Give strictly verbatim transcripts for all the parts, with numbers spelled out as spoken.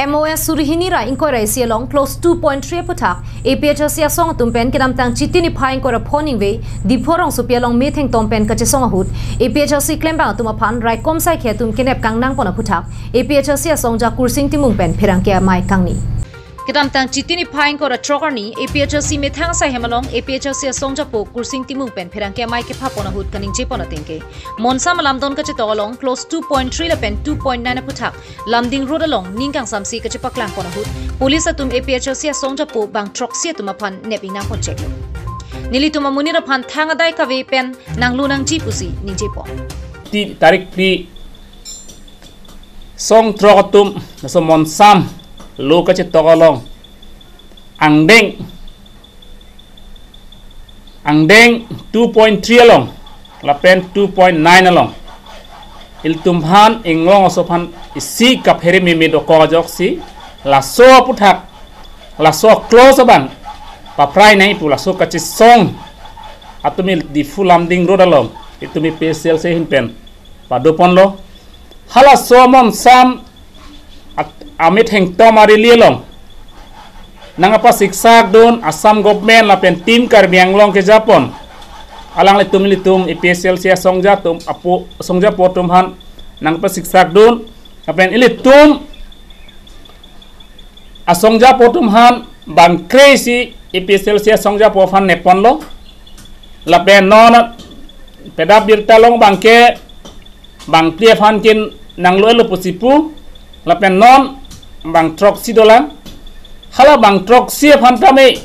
M O S suri hini ra ingkoi ra isi along clause two point three aphuthak A P H L C asong atum pen kedamtang Chiti niphai ingkoi ra pho ningve Diphu rongsopi along methengtom pen kachesong ahut A P H L C klembang atum aphan raikom saikhi atum kenep kangnang pon aphuthak A P H L C asongja Kursing Timung pen pherangke amei kangni. Kedamtang Chiti niphai ingkoi ra throk arni A P H L C methang asai hem along A P H L C asongjapo Kursing Timung pen pherangke amei kepha pon ahut kaningje pon ateng ke, monsam alamdon kachetok along clause two point three lapen two point nine aphuthak Lumding Road along ning kangsamsi kachepaklang pon ahut police atum A P H L C asongjapo bang throksi atum aphan nep ingnang pon cheklo. Nelitum amonit aphan thang adai kave pen nanglo nangji pusi ningje pon. Ti tarik phli song throk atum laso monsam lo kachetok along angdeng angdeng two point three along lapen two point nine along ilitum aphan inglong aso aphan isi kaphere meme dokok ajoksi laso aphuthak laso clause abang paprai nai pu laso kachesong atum il Diphu Lumding Road along itum A P H L C ahin pen pado ponlo. Halaso monsam at-, amethengtom a-rally along nangkapasiksak dun Assam government lapen Team Karbi Anglong kejapon alanglitum ilitum A P H L C asongja atum apo, asongjapo atum aphan nangkapasiksak dun lapen ilitum asongjapo atum aphan bang kre-isi A P H L C asongjapo aphan nep ponlo. Lapen non pedap birta along bangke bang phli aphan kin nanglo-etlo pusi pu. Lapen non bang throksi dolang. Hala bang throksi aphan tame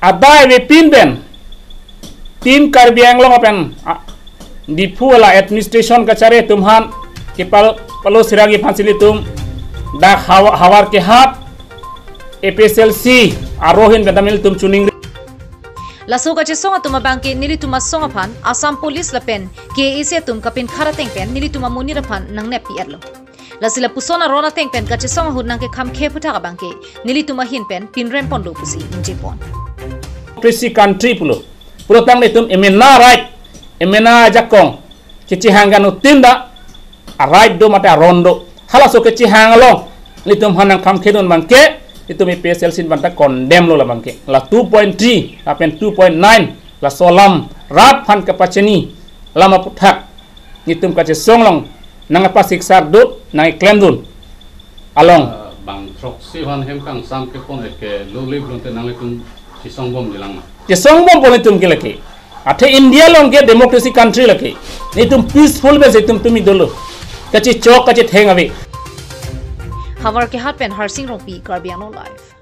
adai avepin pen Team Karbi Anglong pen, ah, Diphu ala administration kachari atum aphan kepal-, palo siragi aphansi ilitum dak Hawa-, Howraghat A P H L C arohin pen tame ilitum chuning. Laso kachesong atum abangke nelitum asong aphan Assam Police lapen K A A C atum kapinkhat ateng pen nelitum amonit aphan nangnep pi-etlo. Lasi lapuson aron ateng pen kachesong ahut nangkekhamkhe aphuthak abangke nelitum ahin pen pinrem ponlo pusi ningje pon. Democracy country pulo. Pulotangte itum emena right, emena ajakong kechehang kan utin ta a-right do mate aron do. Halaso kechehang along ilitum aphan nangkhamkhe dun abangke itum A P H L C ahin pen ta condemn lo la abangke. La two point three lapen two point nine laso alam rat aphan kapachini alam aphuthak nelitum kachesong along nangpasiksak dun, nangklem dun along. Ah, bang throksi aphan hem kangsam kepon eke lo le pulote nanglitum chesong bom jilang ma? Chesong bom pon itum ke lake. Athe India along ke democracy country lake. Nelitum peaceful pen si itum tumi dolo. Kachechok kachetheng ave. Howraghat pen Harsing Rongpi, Karbi Anglong Live.